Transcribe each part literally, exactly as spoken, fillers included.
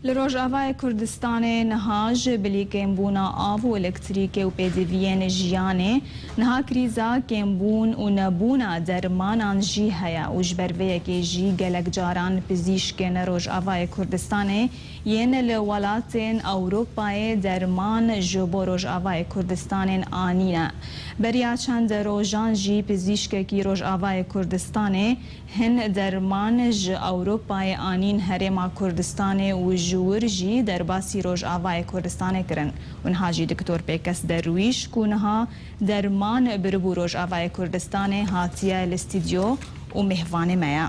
Li Rojavayê Kurdistanê niha ji bilî kêmbûna av û elektrîkê û pêdiviyên jiyanê, niha krîza kêmbûn û nebûna dermanan jî heye û ji ber vê yekê jî gelek caran pizîşkên Rojavayê Kurdistanê yên li welatên Ewropayê derman ji bo Rojavayê Kurdistanên anîne. Beriya çend rojan jî pizîşkekî Rojavayê Kurdistanê hin derman ji Ewropayê anîn Herêma Kurdistanê û ji wir jî derbasî Rojavayê Kurdistanê kirin. Û niha jî Doktor Pêkes Derwîş ku niha derman biribû Rojavayê Kurdistanê hatiye li stûdyo û mêhvanê me ye.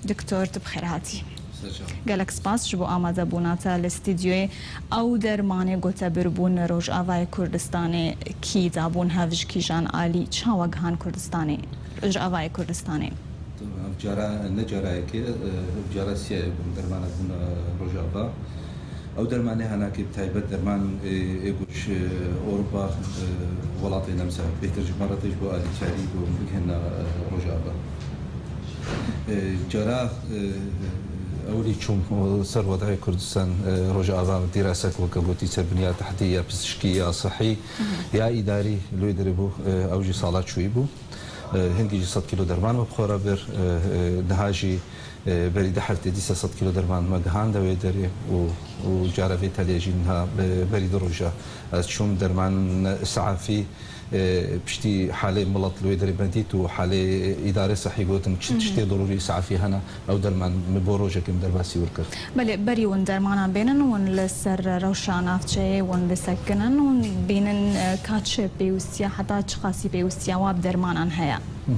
Doktor, tu bi xêr hatî. Ser çav. Gelek spas ji bo amadebûna te li stûdyoyê. Ew dermanê ku te biribûn Rojavayê Kurdistanê kî dabûn hev, ji kîjan alî, çawa gihan Kurdistanê? Rojavayê Kurdistanê. Ev cara ne cara yekê, e, ev cara siyayê bûn dermana bûn, e, Rojava. Ew dermanê hanakê bi taybet derman, e, ê ku ji Ewropa, e, welatê nemsa bêhtir ji me re tê ji bo alîkarî ku bigihina, e, Rojava. E, cara, e, ewilî çûm ser wedayê Kurdistan, e, Rojava dîrasek weke gotî ser binya tehdî ya pizişkî ya sihî ya îdarî li wê derê bû, e, ew jî sala çûyî bû. E, hingî jî sed kîlo derman me bi xwe re bir. E, e, niha jî, e, berî deh heftê dîsa sed kîlo derman me gihande wê derê û, û cara vê telê jî niha, e, berî du roja ez çûm derman îsafî, e, piştî halê milet li wê derê me dît û halê îdarê sehî gotin çi tiştê dorûrî îsafî hene. Ew derman min bo rojekê min derbasî wir kir. Belê, berî hûn dermanan bênin, hûn li ser rewşa navçeyê hûn bisekinin, hûn bînin, e, ka çi pêwîstiya, heta çiqasî pêwîstiya wa bi dermanan heye? Hı hı.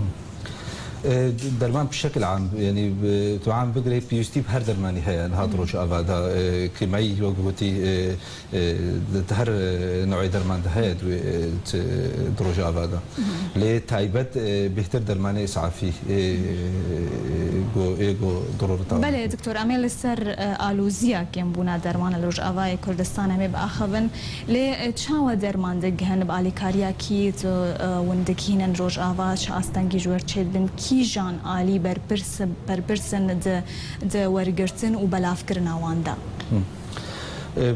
E, derman bi şekil am, yanî, e, tu am bigirê, pêwîstî bi her dermanî heye niha di Rojava de. E, kîmeyî wek gotî, e, e, di her, e, newê derman de heye di, e, di Rojava de. Lê taybet, e, bêhtir dermanê îsafî, e, go, ê go dirorita. Belê, doktor, em ê li ser, e, aloziya kêmbûna derman li Rojavayê Kurdistanê em ê biaxivin. Lê, e, çawa derman digihin bi alîkariya kî tu, e, hûn digihînin Rojava, çi astengî ji wir çêdibin, kîjan alî berpirs, berpirs in di, di wergirtin û belavkirina wan de? Hı. E,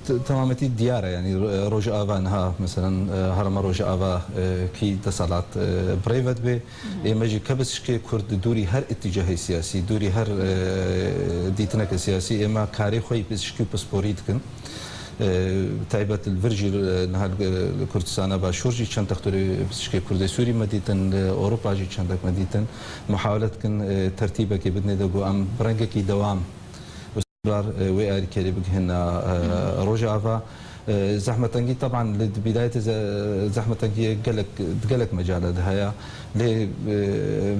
t-, temametî diyar e, yanî, e, Rojava niha, meselen, e, herêma Rojava, e, kî deselat, e, bi rê ve dibe. Ê me jî ke pizişkê Kurd di dûrî her îtîcahê siyasî, dûrî her, e, dîtineke siyasî, ê me karê xwe yî pizişkî û pisporî dikin. E, taybet li vir jî, e, niha li, li Kurdistana Başûr jî çend textorê pizişkê Kurdê Sûrî me dîtin, li Ewropa jî çendek me dîtin. Muhawele dikin, e, tertîbekê bidinê de ku em bi rengekî dewam Israr, e, wê alîkarî bigihîne, e, Rojava. E, zehmetengî, teban, li bidayetê ze-, zehmetengiyê gelek, di gelek mecala de heye. Lê, e,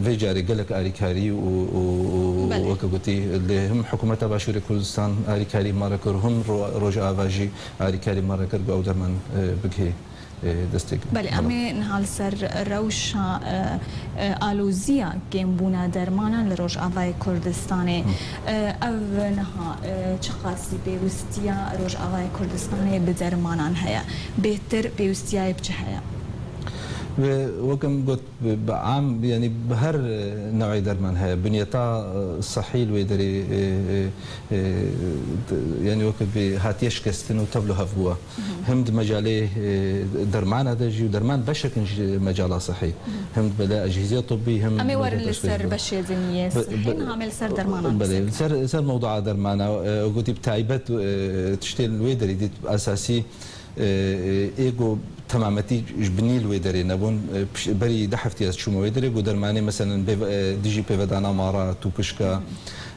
vê carê gelek alîkarî û, û, û Belê. weke gotî, li him hikûmeta Başûrê Kurdistan alîkarî me re kir, him Ro-, Rojava jî alîkarî me re kir, ku ew derman, e, bigihê. e, destê Belê, em ê niha li ser rewşa, e, e, aloziya kêmbûna dermanan li Rojavayê Kurdistanê, Hı. e, ev niha, e, çiqasî pêwîstiya Rojavayê Kurdistanê bi dermanan heye? Bêhtir pêwîstiya wê bi çi heye? Ve wek em got, bi, bi am, yanî bi her, e, newê derman heye. Binyeta, e, sehî li wê derê, e, e, e, yanî wek bi hatiye şikestin û tevlihev bûye. Him di mecalê, e, dermana de jî, û derman beşek in ji mecala sihî. Him di bela ecihîziya tibbî, him Em ê di werin li ser beşê din yê Be-, sihî, be-, niha em ê li ser dermanan belê, bisekinin. Ser, ser mewdua dermana, e, gotî bi taybet, e, tiştên wê derê dît esasî, e, e, ê ku temametî ji binî li wê derê nebûn, e, piş-, berî deh heftî ez çûme wê derê, ku dermanê, meselen, bê-, e, dijî pêvedana mara, tûpişka,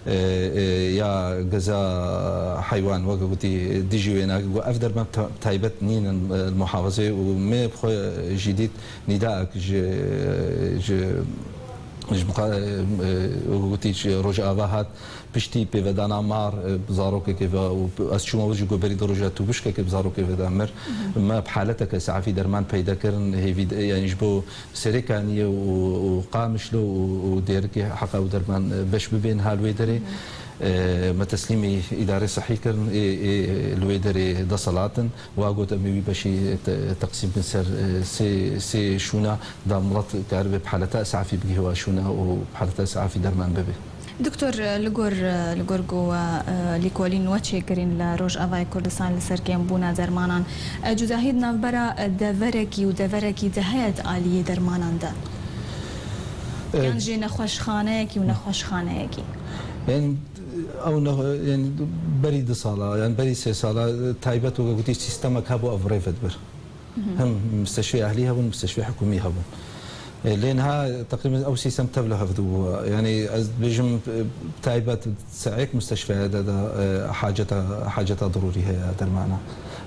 e, e, ya geza heywan, weke gotî, dijî wê nake, got, ev derman ta-, taybet nînin, e, li muhafazê û me bi xwe jî dît nîdaek ji, ji, ji muqa-, e, e, weke gotî, ji Rojava hat, piştî pêvedana mar, e, bi zarokekê ve û ez çûma wir jî got berî di roja tûbişkekê bi zarokê ve de mir. Me bi haleteke safî derman peyda kirin, hêvî de, yanî ji bo Serêkaniyê û, û Qamişlo û, û Dêrikê heqa ew derman, e, beş bibên ha li wê derê. E, me teslîmî îdarê sehî kirin, ê, ê, li wê derê deselat in. Wa got, em ê wî beşî te-, teqsîm bin ser, e, sê, sê şûna da milet karibe bi haleta esafî bigihê wa şûna û bi haleta esafî derman bibe. Doktor, li gor, li gor ku, e, lîkolîn we çêkirîn li Rojavayê Kurdistan li ser kêmbûna dermanan, e, cudahî di navbera, e, deverekî û deverekî de heye di aliyê dermanan de? E, Yan jî nexweşxaneyekî û nexweşxaneyekî? Yan, ew ne, yan berî du sala, yan berî sê sala, e, taybet weke gotî sîstemek hebû ev rê vedibir. Hem misteşfê ehlî hebûn, misteşfê hikûmî hebûn. E, lê niha teqrîben ew sîstem tev li hev dibû. Yanî ez dibêjim, e, taybet seyek misteşfeya de, de, e, haceta, haceta dirûrî heye dermana.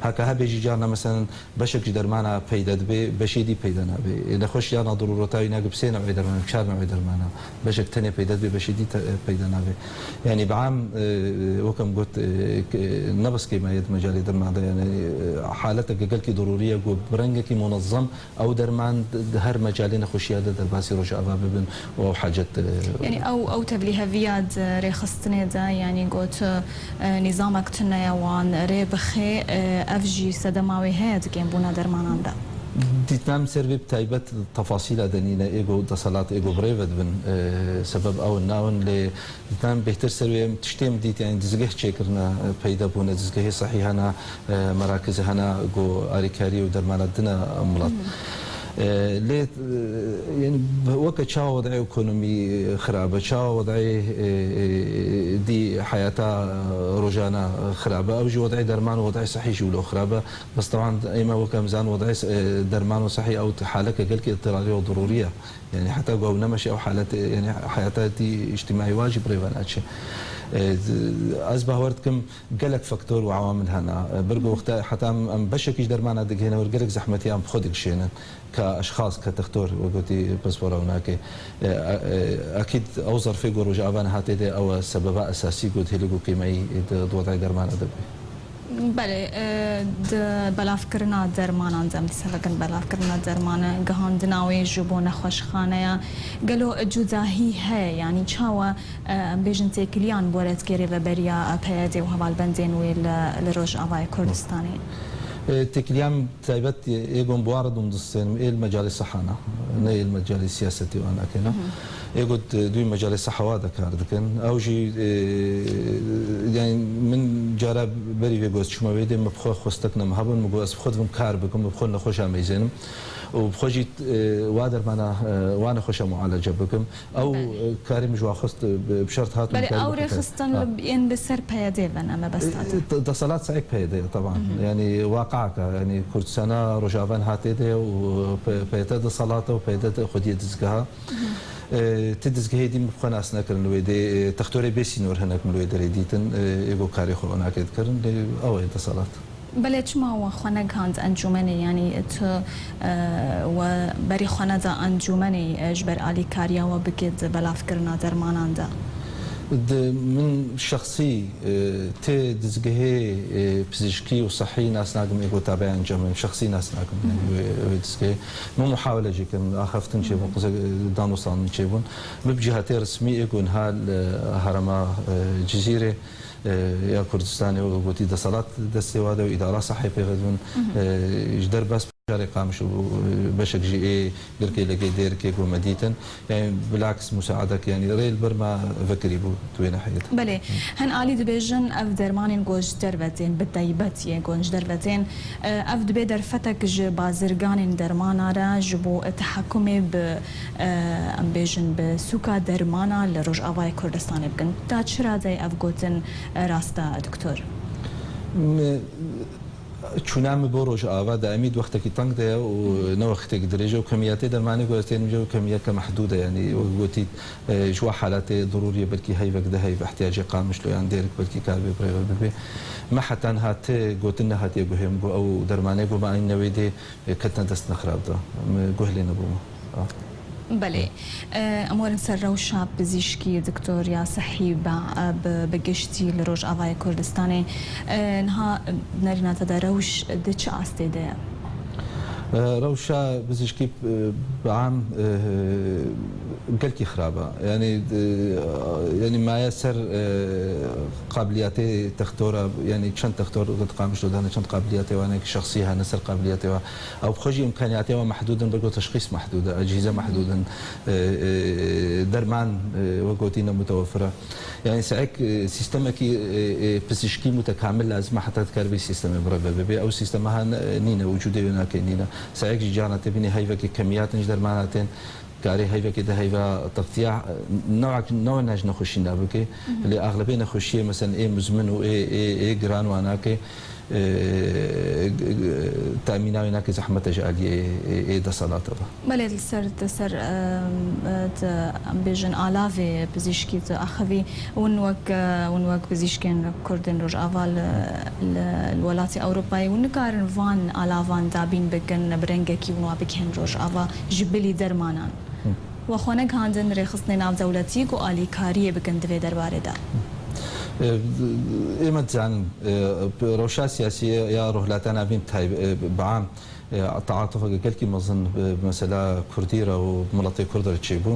Heke hebê jî carna meselen beşek ji dermana peyde dibe, beşê dî peyde nabe. E, nexweş ya nadirûrota wî nagib sê newê dermana, çar newê dermana. Beşek tenê peyde dibe, beşê dî te-, peyde nabe. Yanî bi am, e, wek em got, e, k-, ne bes kêmaya di mecalê derman de, yanî, e, haleteke gelkî dirûrî ye ku bi rengekî munezem ew derman di, di her mecalê nexweşiya de derbasî Rojava bibin û ew hacet, e, Yanî ew, ew tevlîheviya di rêxistinê de, yanî got, e, nîzamek tune ye wan rê bixe, e, ev jî sedema wê heye di kêmbûna dermanan de. Dîtina min ser vê bi taybet tefasîla de nîne, ê ku deselat, ê ku bi rê ve dibin, e, sebeb ew in nawin, lê dîtina min bêhtir ser wê em tiştê em dît, yanî dizgeh çêkirine, e, peyde bûne, dizgehê sehî hene, e, merakizê hene ku alîkarî û dermana dine milet. E, lê, e, yanî weke çawa wed'ê ekonomî xirab e, çawa wed'ê, e, e, dî heyata, e, rojana xirab e, ew jî wed'ê derman û wed'ê sehî jî wilo xirab e. Bes teban ême weke em zanin wed'ê, e, derman û sehî ew haleke gelkî îtirarî û dirûrî ye. Yanî heta ku ew nemeşe ew halet, e, yanî heyata tî îctîmaî wa jî bi rê ve naçe. E, z-, ez bawer dikim gelek faktor û ewamil hene. E, bir ku wexta heta em, em beşekî ji dermana digihîne wir gelek zehmetiya em bi xwe digişênin. Ka eşxas, ka textor, wek gotî pispora ew nake. E, e, e, ekîd ew zerfê ku Rojava niha tê de ew e sebeba esasî ku dihêlê ku kêmeyî di, di wed'ê dermana de bûye. Belê, e, di belavkirina dermanan de, em dîsa vekin belavkirina dermane, gihandina wê ji bo nexweşxaneya, gelo cudahî heye? Yanî çawa, e, em bêjin têkiliyan bi weretkê rêveberiya, e, P Y D û hevalbendên wê li, li Rojavayê Kurdistanê? E, têkiliyan taybet ê gon bi wan re dûm distênim, ê li mecalê sehana, ne ê li mecalê siyasetê wan nake ne. Ê got, e, dûyî mecalê seha wa de kar dikin. Ew jî, e, yanî min cara berî vê got çûme wê dê, min bi xwe xwestek ne min hebûn, min got ez bi xwe dibim kar bikim, min bi xwe nexweşa meyzênim. Û bi xwe jî, e, wa dermana, e, wa nexweşa mualece bikim. Ew, Belê. e, karê min ji wa xwest, e, bi, bi şert hat û Belê, karî ew bikim. rêxistin Ha. li, yên bi ser P Y D ve ne mebesta te? E, e, de-, deselat seyek P Y D ye, teban. Yanî, waqeaka, yanî, Kurdistana Rojava niha tê de û P-, P Y D deselata û P Y D de xwediyê dizgeha. E, ti dizgehê dî min bi xwe nas nekirin li wê dê, e, textorê bê sînor hinek min li wê derê dîtin, e, ê ku karê xwe nake dikirin, lê ew ê deselat. Belê, çima we xwe negihand encûmenê, yanî tu, e, we berî xwe neda encûmenê, e, ji ber alîkariya we bike di belavkirina dermanan de? Di min şexsî, e, tê dizgehê, e, pizîşkî û sehî nas nakim, ê ku tabeya encamê min şexsî nas nakim, yanî wê, wê dizgehê. Min muhawele jî kirin, axaftin çêbûn, qize, e, danûstandin çêbûn. Min bi cîhatê resmî ê ku niha li herêma, e, Cizîrê, e, ya Kurdistanê, wek gotî, deselat destê wa de û îdara sehê pê ve dibin. E, ji derbas şarê Qamişlo, e, beşek jî ê Girkê, Legê, Dêrikê ku me dîtin. Yanî bilaks musaedek, yanî rê li ber me vekirî bû di wê nahiyê de. Belê, hin alî dibêjin ev dermanên ku ji derve tên, bi taybet yên ku ji derve tên, e, ev dibe derfetek ji bazirganên dermana re ji bo tehekumê bi, e, em bêjin bi sûka dermana li Rojavayê Kurdistanê bikin. Ta çi radeyê ev gotin, e, rast e, doktor? Me, çûna min bo Rojava daîmî di wextekî teng de ye û ne wextekî dirêj e û kemiyetê dermanê ku ez tênim jê ew kemiyeke mehdûd e, yanî wek gotî, e, ji wa haletê dirûriyê belkî heyvek de heyv ihtiyacê Qamişlo yan Dêrik belkî kar bê bi rê ve bibe. Me heta niha ti gotin nehatiye guhê min ku ew dermanê ku me anîne wê dê, e, ketine dest nexirab de. Me guh lê nebûme. Belê. E, em werin ser rewşa pizîşkî, doktor ya sehî be, e, bi, bi giştî li Rojavayê Kurdistanê. E, niha, e, nerîna te de rewş di çi astê de ye? E, rewşa pizîşkî, e, bi am, e, gelkî xirab e. Yanî, e, yanî maye ser, e, qabiliyetê textora, yanî çend textor di qamişlo de hene, çend qabiliyetê wan hene ki şexsî hene ser qabiliyetê wan. Ew bi xwe jî îmkaniyatê wan mehdûd in, belko teşxîs mehdûd e, ecîze mehdûd in, e, e, derman, e, wek gotî ne mutewefir e. Yanî sehek, e, sîstemekî, e, e, pizîşkî mutekamil lazim e heta dikare vê sîstemê bireve. Bibê ew sîstema han, e, nîne, wicûdê wê nake nîne. Sehek jî cana tê bînî heyvekê kemiyat in ji dermana tên, karê heyvekê de heyva textiya, e, newek, newe ne ji nexweşî nabike. Lê axlebê nexweşiyê, meselen, ê muzmin û ê, ê, ê giran wa nake, e, g-, g-, temîna wê nake zehmet e ji aliyê ê, ê, ê deselata ve. Belê, li ser, li ser, em, e, di, em bêjin alavê pizîşkî tu axivî, hûn wek, e, hûn wek pizîşkên Kurdên Rojava li, li, li welatê Ewropayê, hûn nikarin van alavan dabîn bikin, bi rengekî hûn wa bigihên Rojava ji bilî dermanan. Hı. We xwe negihandin rêxistinê navdewletî ku alîkariyê bikin di vê derbarê de? E, ême dizanin, e, rewşa siyasî ya Rojhilata Navîn tayb-, e, bi am, e, teatufeke gelkî mezin bi, bi mesela Kurdî re û miletê Kurd re çêbû.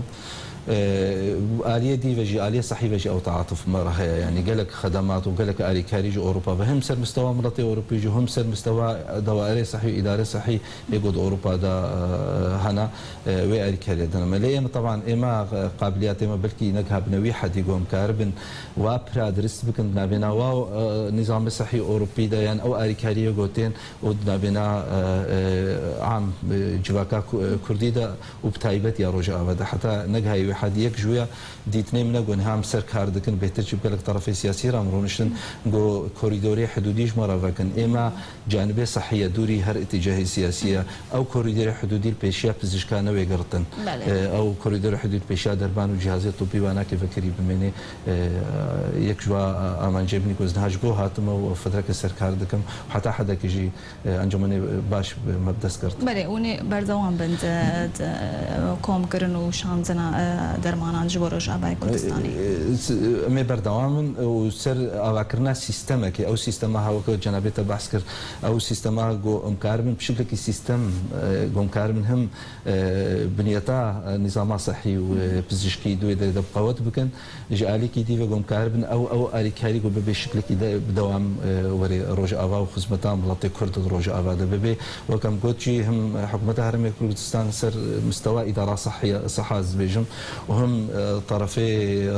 E, aliyê dî ve jî, aliyê sehî ve jî ew teatuf me re heye. Yanî gelek xedemat û gelek alîkarî ji Ewropa ve, hem ser mistewa miletê Ewropî jî, hem ser mistewa dawairê sehî û îdarê sehî yê ku di Ewropa de, e, hene, e, wê alîkariyê dine me. Lê ême, teban, ême, e, qabiliyatê me belkî negihabine wî hedî ku em karibin wa pira dirist bikin, di navêna wa, e, nîzamê sehî Ewropî de, yan ew alîkariyê ku tên û di navêna, e, e, am, e, civaka ku-, e, Kurdî de û bi taybet ya Rojava de. Heta negihaye wê hedî yek ji wê ya dîtinê min e ku niha em ser kar dikin, bêhtir jî bi gelek terefê siyasî re em rûniştin, ku korîdorê hidûdî ji me re vekin. Ême canibê sehî ye, dûrî her îtîcahê siyasî ye. Ew korîdorê hidûdî li pêşiya pizîşka ne wê girtin. Belê. E, ew korîdorê hidûdî li pêşiya derman û cihazê tibî wa nake vekirî bimênê. E, yek ji wa amancê min ku ez niha ji bo hatime û fitreke ser kar dikim. Heta hedekî jî, e, encûmenê baş me bi dest girt. Belê, hûn ê berdewam bin di, di komkirin û şandina, e, dermanan ji bo Rojavayê Kurdistanê? E, e, s-, em ê berdewam bin û ser avakirina sîstemekê, ew sîstema ha weke cenabê te behs kir, ew sîstema ku em karibin pişiklekî sîstem, e, ku em karibin hem, e, binyeta, e, nîzama sehî û, e, pizîşkî di wê derê de bi qewet bikin. Ji alîkî dî ve ku em karibin ew, ew alîkarî ku bibe şiklekî de bi dewam, e, were Rojava û xizmeta miletê Kurd di Rojava de bibe. Wek em got jî, him hikûmeta Herêmê Kurdistan ser mistewa îdara sehî, seha ez dibêjim û him, e, terefê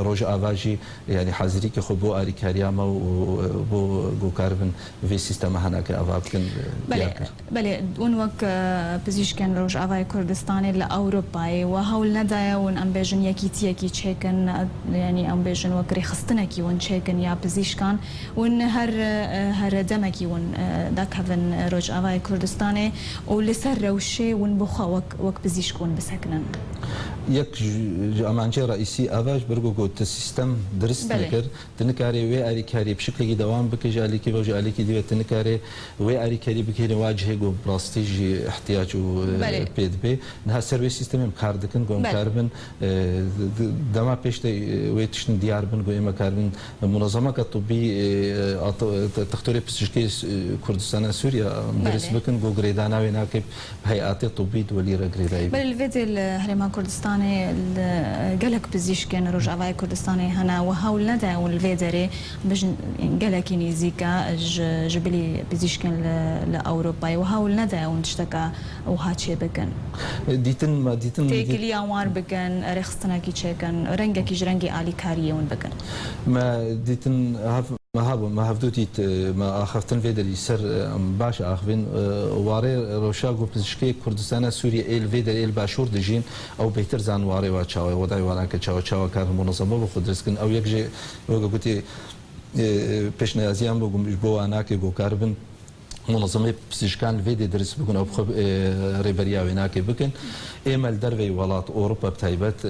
Rojava jî, yanî hazirîkê xwe bo alîkariya me û, û, e, bo ku karibin vê sîstema hinake ava bikin, e, Belê, diyar kir. Belê, hûn wek, e, pizîşkên Rojavayê Kurdistanê li Ewropayê we hewl nedaye hûn, em bêjin, yekîtiyekî çêkin, e, yanî em bêjin wek rêxistinekî hûn çêkin ya pizîşkan, hûn her, e, her demekî hûn, e, dakevin Rojavayê Kurdistanê û li ser rewşê hûn bi xwe wek, wek pizîşk hûn bisekinin? Yek ji, ji amancê reîsî ava ji ber ku got tu sîstem dirist Belê. nekir, tu nikarê wê alîkariyê bi şiklekî dewam bike ji alîkî ve û ji alîkî dî ve tu nikarê wê alîkariyê bigihînî wa cihê ku bi rastî jî ihtiyac û, e, Belê. pê dibe. Niha ser wê sîstemê em kar dikin ku em Belê. karibin, e, d-, d-, dema pêş de, e, wê tiştin diyar bin ku ême karibin munezemeke tibî, e, at-, te-, textorê pizîşkê, e, Kurdistana Sûriye em dirist Belê. bikin ku girêdana wê nake Heyetê tibî di welî re girêdayî bû. Belê, li vê dê li Herêma Kurdistanê li gelek pizîşkên Rojavayê Kurdistanê hene. We hewl nede hûn li vê derê bijin gelekî nêzîk e ji, ji bilî pizîşkên li, li Ewropayê. We hewl nede hûn tişteke wiha çê bikin. Dîtin, me dîtin, dî- Têkiliya wan bikin, rêxistinekî çêkin, rengekî ji rengê alîkariyê hûn bikin. Me dîtin hev- Me hebû, me hevdû dît, e, me axaftin vê derî ser, e, em baş axivîn, e, warê rewşa ku pizîşkê Kurdistana Sûriyê ê li vê derê ê li Başûr dijîn, ew bêhtir zan warê wa çawa ye, wedayê wa nake çawa, çawa karin munezeme bi xwe dirist kin. Ew yek jê weke gotî, e, pêşneyaziyan bû ku ji bo wa nake ku karibin munezemê pizîşkan li vê dê dirist bikin, ew bi xwe, e, rêberiya wê nake bikin. Ême li derveyî welat, Ewropa bi taybet, e,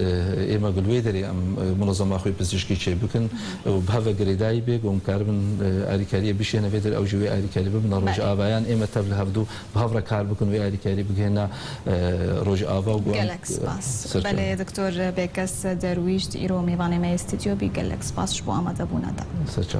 ême ku li wê derê em, e, munezema xwe pizîşkî çê bikin û bi hev ve girêdayî bê, ku em karibin, e, alîkariyê bişêne vê derê, ew jî wê alîkariyê bibine Belê. Rojava, yan ême tev li hevdû bi hev re kar bikin, wê alîkariyê bigihêne, e, Rojava û ku em, Gelek e, spas. Serçe. Belê, Doktor Bêkes Derwîş, di îro mêvanê me yê stûdyo bî, gelek spas ji bo amadebûna te. Serçe.